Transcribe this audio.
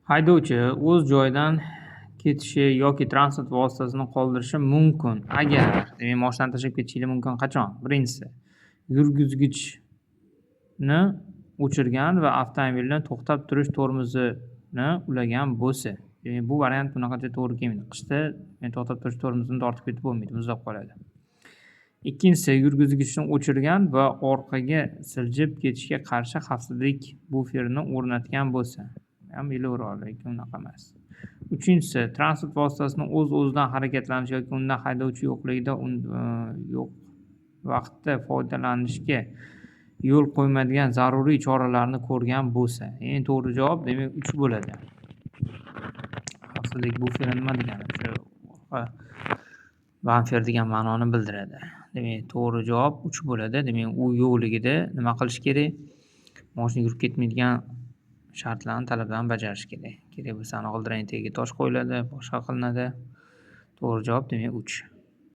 Haydovchi o'z joyidan ketishi yoki transport vositasini qoldirishi mumkin agar, demak, moshinani tashlab ketishligi mumkin qachon? Birinchisi, yurgizgichni o'chirgan va avtomobilni to'xtab turish tormozini ulagan bo'lsa. Demak, bu variant bunaqacha to'g'ri kelmaydi. Qishda to'xtab turish tormozini tortib ketib bo'lmaydi, muzlab qoladi. Ikkinchisi, yurgizgichni o'chirgan va orqaga siljib ketishga qarshi xavfsizlik buferini o'rnatgan bo'lsa. Ham kelaveradi, lekin unaqa emas. Uchinchisi, transport vositasini o'z-o'zidan harakatlanish yoki undan haydovchi yo'qligida yo'q vaqtda foydalanishga yo'l qo'ymaydigan zaruriy choralarni ko'rgan bo'lsa. Eng to'g'ri javob, demak, 3 bo'ladi. Xavfsizlik buferi nima degani? O'sha orqa bamper degan ma'noni bildiradi. Demak, to'g'ri javob 3 bo'ladi. Demak, u yo'qligida nima qilish kerak? Moshina yurib ketmaydigan shartlarni, talablarni bajarish kerak. Kerak bo'lsa, g'ildirang tagiga tosh qo'yiladi, boshqa qilinadi. To'g'ri javob, demak, 3.